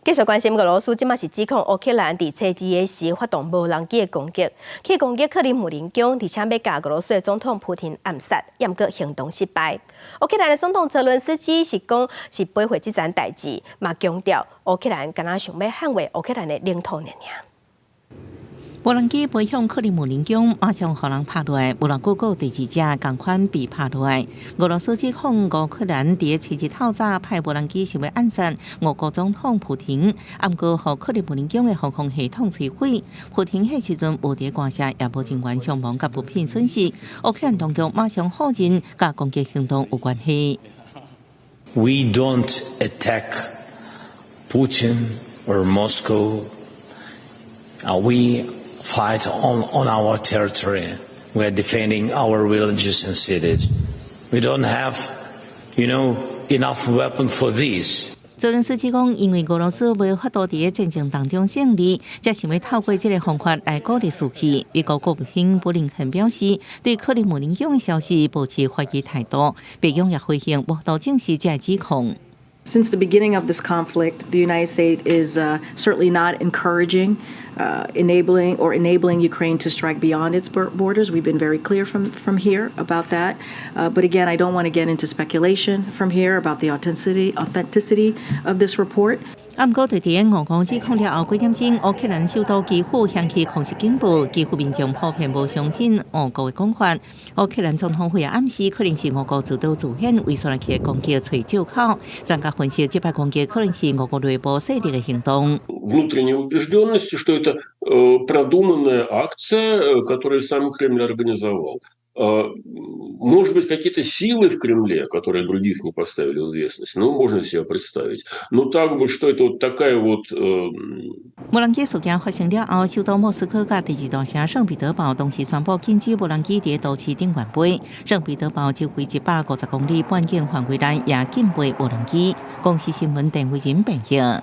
繼續關心俄羅斯，這馬是指控烏克蘭佇初二的時發動無人機的攻擊，去攻擊克里姆林宮，而且欲共俄羅斯的總統普廷暗殺，毋過行動失敗。烏克蘭的總統澤倫斯基是講是背負這層代誌，嘛強調烏克蘭敢若想欲捍衛烏克蘭的領土爾爾。無人機飛向克里姆林宮，馬上予人拍落來。無偌久閣第二隻仝款被拍落來。俄羅斯指控烏克蘭佇初二透早派無人機想欲暗殺俄國總統普廷，毋過予克里姆林宮的防空系統摧毀。普廷彼時陣無佇官舍，也無人員傷亡佮物品損失。烏克蘭當局馬上否認佮攻擊行動有關係。 We don't attack Putin or Moscow. We fight on our territory. We are defending our villages and cities. We don't have enough weapon for this. 澤倫斯基講，因為俄羅斯無法度佇戰爭當中勝利，才想欲透過這个方法來鼓勵士氣。美國國務卿布林肯表示，對克里姆林宮的消息保持懷疑態度。白宮也回應無法度證實這个指控。 Since the beginning of this conflict, the United States is certainly not encouraging, enabling, or enabling Ukraine to strike beyond its borders. We've been very clear from here about that. But again, I don't want to get into speculation from here about the authenticity of this report. 啊，毋過佇佇俄國指控了後幾點鐘，烏克蘭首都基輔響起空襲警報，基輔民眾普遍無相信俄國的講法。烏克蘭總統府也暗示，可能是俄國自導自演，為煞落去的攻擊揣藉口。專家分析，這擺攻擊可能是俄國內部勢力的行動。 Внутренней убежденности, что это продуманная акция, которую сам Кремль организовал. Может быть, какие-то силы в Кремле, которые других не поставили в известность, ну, можно себе представить. Но так бы, что это вот такая вот 無人機事件發生了後，首都莫斯科佮第二大城聖彼得堡同時宣布禁止無人機佇都市頂懸飛。聖彼得堡周圍150公里半徑範圍內也禁飛無人機。公視新聞鄧慧仁編譯。